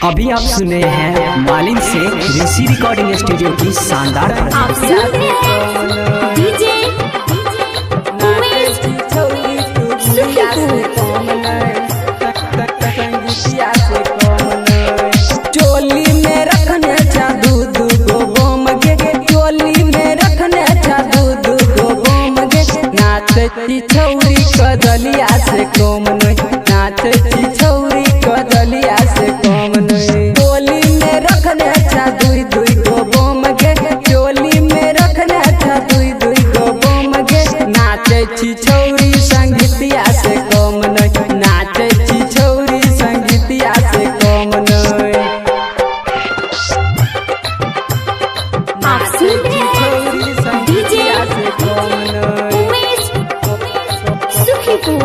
अभी आप सुन रहे हैं मालिन से ऋषि रिकॉर्डिंग स्टूडियो की शानदार आप प्रस्तुति। सुन रहे हैं डीजे उमेश सुखीपुर। चोली में रखने छा दू दू गो बम गे, चोली में रखने छा दू दू गो बम गे। नाचती छौरी कदलिया से कम नहीं, नाचती छौरी कदलिया से कम नहीं। चोली में रखने छा दुई दुई गो बम गे, चोली में रखने छा दुई दुई गो बम गे। नाचै छी छौरी संगीतिया से कम नहीं, नाचै छी छौरी संगीतिया से कम नहीं। आप सुन रहे हैं डीजे उमेश सुखीपुर।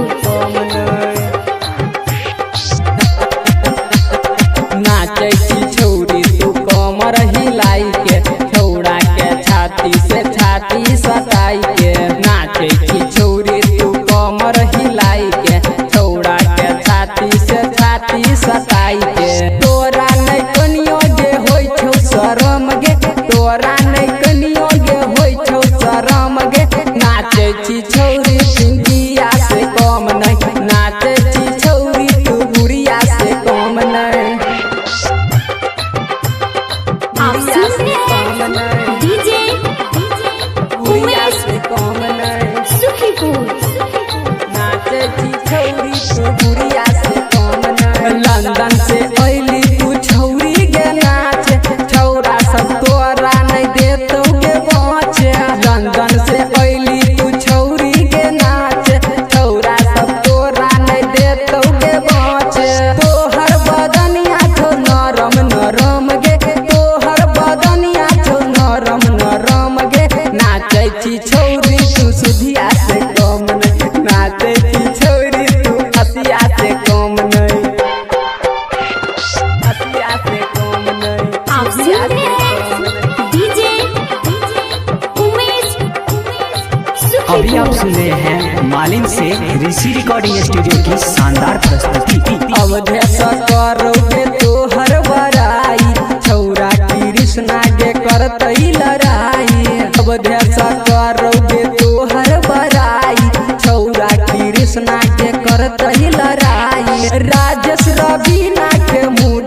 नाचै छी छौरी तू कमर हिलाई के, छौड़ा के छाती से छाती सटाई के। नाचै छी छौरी तू कमर हिलाई के, छौड़ा के छाती से छाती सटाई के। तोरा नै कनियो गे होइ छौ शरम गे, तोरा नै कनियो गे होइ छौ शरम गे। नाचै छी छौरी पिंकिया से कम नहीं, नाचै छी छौरी तू गुड़िया से कम नहीं। आप सुन रहे हैं डीजे उमेश सुखीपुर। लंदन से अइली तू छौरी गे नाच, छौरा सब तोरा नहीं देतौ गे बच। लंदन से अइली तू छौरी गे नाच, छौरा सब तोरा नहीं देतौ गे बच। तोहर बदनिया छौ नरम नरम गे, तोहर बदनिया छौ नरम नरम गे। नाचै छी छौरी तू सुधिया से कम नहीं, नाचै छी छौरी तू हसिया से कम नहीं, हसिया से कम नहीं। आप सुन रहे हैं डीजे उमेश अभी आप सुखीपुर। सुन रहे हैं मालिन से ऋषि रिकॉर्डिंग स्टूडियो की शानदार प्रस्तुति। अवधेश करोगे तोहर बड़ाई, छौरा कृष्णा गे करतै लड़ाई। अवधेश करोगे तोहर बड़ाई, छौरा कृष्णा के करतै लड़ाई। राजेश रवीना के मूड